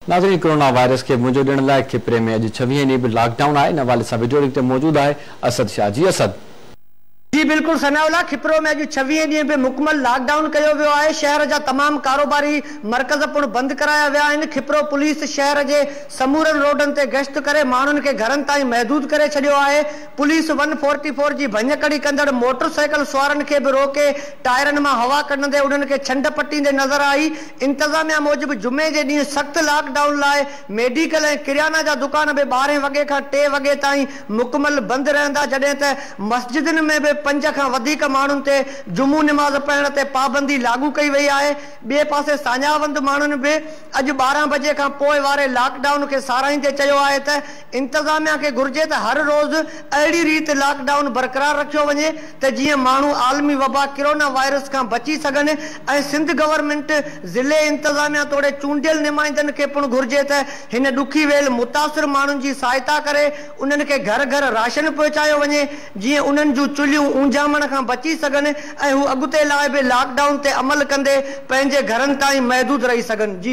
ناظرين corona virus کي منهن ڏيڻ لاء کپري ۾ اڄ 26 ڏينهن به لاڪ ڊائون آهي. ان حوالي سان وڊيو لنڪ تي موجود آهي اسد شاهه. جي اسد. جي بلڪل ثناء الله، کپرو ۾ اڄ 26 ڏينهن به مڪمل لاڪ ڊائون ڪيو ويو آهي. شهر جا تمام ڪاروباري مرڪز پڻ بند ڪرايا ويا آهن. کپرو پوليس شهر جي سمورن روڊن تي گشت ڪري ماڻهن کي گهرن تائين محدود ڪري ڇڏيو آهي. پوليس 144 جي ڀڃڪڙي ڪندڙ موٽر سائيڪل سوارن کي به روڪي ٽائرن مان هوا ڪڍندي انهن کي ڇنڊ پٽيندي نظر آئي. انتظاميا موجب جمعي جي ڏينهن سخت لاڪ ڊائون لاء ميڊيڪل ۽ ڪريانا جا دڪان به 12 وڳي کان 3 وڳي تائين مڪمل بند رهندا، جڏهن ته مسجدن ۾ به 5 کان وڌيڪ ماڻهن تي جمعو نماز پڙهڻ تي پابندي لاڳو ڪئي وئي آهي. ٻئي پاسي ساڃاهوند ماڻهن به اڄ 12 بجي کان پوء واري لاڪ ڊائون کي ساراهيندي چيو آهي ته انتظاميا کي گهرجي ته هر روز اهڙي ريت لاڪ ڊائون برقرار رکيو وڃي ته جيئن ماڻهو عالمي وبا ڪرونا وائرس کان بچي سگهن ۽ سنڌ گورنمينٽ، ضلعي انتظاميا توڙي چونڊيل نمائندن کي پڻ گهرجي ته هن ڏکي ويل متاثر ماڻهن جي سهائتا ڪري انهن کي گهر گهر راشن پهچايو وڃي جيئن انهن جون چلهيون اونجهامڻ کان بچي سگهن ۽ هو اڳتي لاء به لاڪ ڊائون تي عمل ڪندي پنهنجي گهرن تائين محدود رهي سگهن. جي.